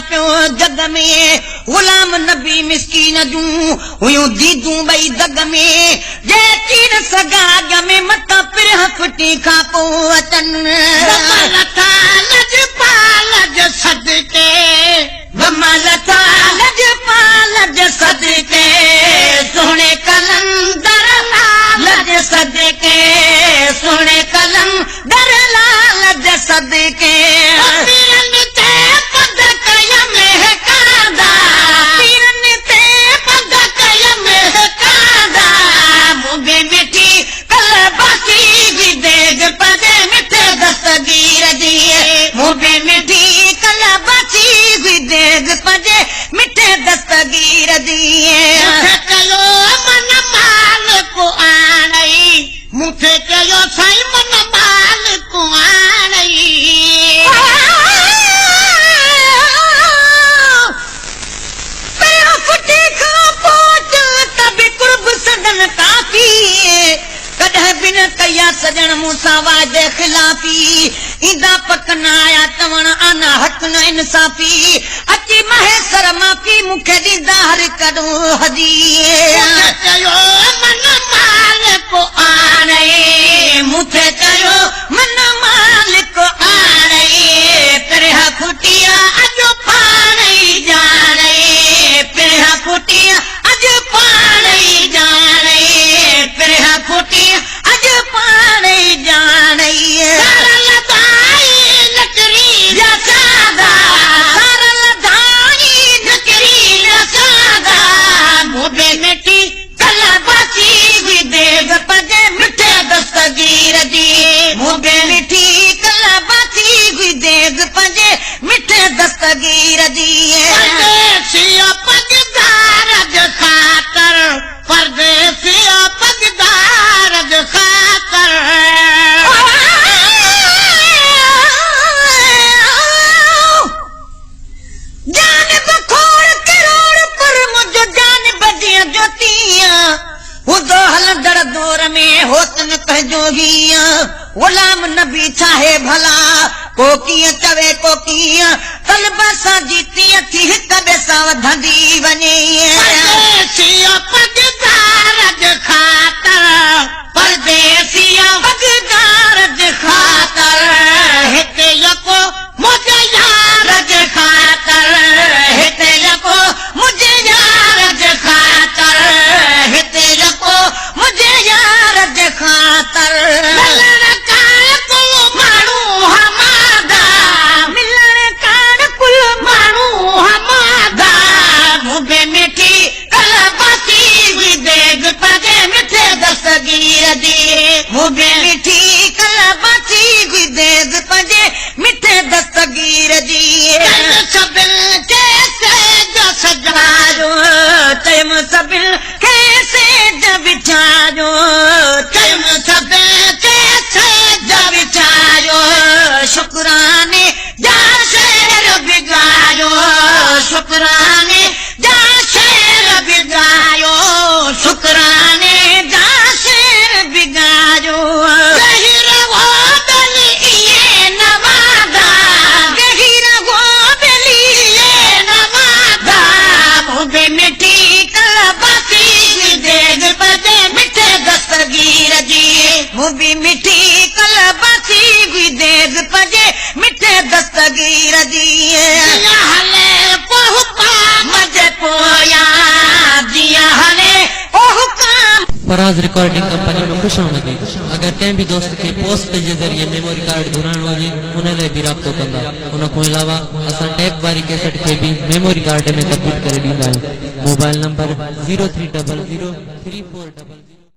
پيو جڳ ۾، غلام نبي مسڪين جون هيون ديدون ٻئي دڳ ۾، جي اچي نه سگهان اڳ ۾ متان پريان ڦٽي کان پوء اچن. غم لٿا لڄپال جي صدقي. غم لٿا لڄپال جي صدقي، سهڻي قلندر لال جي صدقي، سهڻي قلندر لال جي صدقي. پيرن تي پنڌ ڪيم هيڪاندا. پيرن تي پنڌ ڪيم هيڪاندا، مون به مٺي ڪلباسي جي ديڳ پڄي مٺي دستگير جي، مون به مٺي ڪلباسي جي ديڳ پڄي مٺي دستگير جي. مون کي چيو من مالڪ آڻئي، مون کي چيو سائين من مالڪ آڻئي. پريان ڦٽي کان پوء اچان ته به قرب سندن ڪافي، ڪڏهن به نه ڪئي آ سڄڻ مون سان وعدي خلافي، ايندا پڪ نه آيا چوڻ آنا حق نه انصافي، اچي مهيسر معافي مون کي ڏيندا هر هڪ ڏوهه جي. مون کي چيو من مالڪ آڻئي. مون کي چيو من مالڪ آڻئي، پريان کٽيا اڄ پاڻ ئي ڄاڻئي، پريان کٽيا اڄ پاڻ ئي ڄاڻئي، پريان کٽيا اڄ پاڻ ئي ڄاڻئي. سارا لڌائي نڪري ويا سادا، سارا لڌائي نڪري ويا سادا، مون به مٺي ڪلباسي جي ديڳ پڄي مٺي دستگير جي، مون به مٺي ڪلباسي جي ديڳ پڄي مٺي دستگير جي. پرديسيء پڳدار جي خاطر، پرديسيء پڳدار جي خاطر. جان به کوڙ ڪروڙ پر منهنجو جان به جيئن جو تيئن هوندو هلندڙ دور ۾ هوت نه ڪنهنجو هيئن غلام نبي ڇاهي ڀلا ڪو ڪيئن چوي ڪو ڪيئن طلب سان جي تيئن ٿي هڪ ٻئي سان وڌندي وڃي. پرديسيء پڳدار جي خاطر، پرديسيء پڳدار جي خاطر، هتي يڪو منهنجي يار جي خاطر، هتي يڪو منهنجي يار جي خاطر، هتي يڪو منهنجي يار جي خاطر. ملڻ ڪاڻ ڪل ماڻهو همادا، ملڻ ڪاڻ ڪل ماڻهو همادا، مون به مٺي ڪلباسي جي ديڳ پڄي مٺي دستگير جي، مون به مٺي ڪلباسي جي ديڳ پڄي مٺي دستگير جي. چيم سڀن کي سيج سجايو، چيم سڀن کي سيج وڇايو، چيم سڀن کي سيج وڇايو، شڪراني جا شعر به ڳايو، شڪراني جا شعر به ڳايو، شڪراني جا شعر به ڳايو. گهير هو ٻيلي ايئن نه وادا، گهير هو ٻيلي ايئن نه وادا، مون به مٺي ڪلباسي جي ديڳ پڄي مٺي دستگير جي، مون به مٺي ڪلباسي جي ديڳ پڄي مٺي دستگير جي. جيئن هلي پوء ڪام جي پويان، جيئن هلي پوء ڪام. فراز رڪارڊنگ ڪمپني ۾ خوش آمديد اگر ڪنهن به دوست کي پوسٽ جي ذريعي ميموري ڪارڊ گهرائڻو هجي ان لاء به رابطو ڪندا ان کان علاوه اسان ٽيپ واري ڪيسٽ کي به ميموري ڪارڊ ۾ تبديل ڪري ڏيندا آهيون mobile number zero three double zero three four double zero.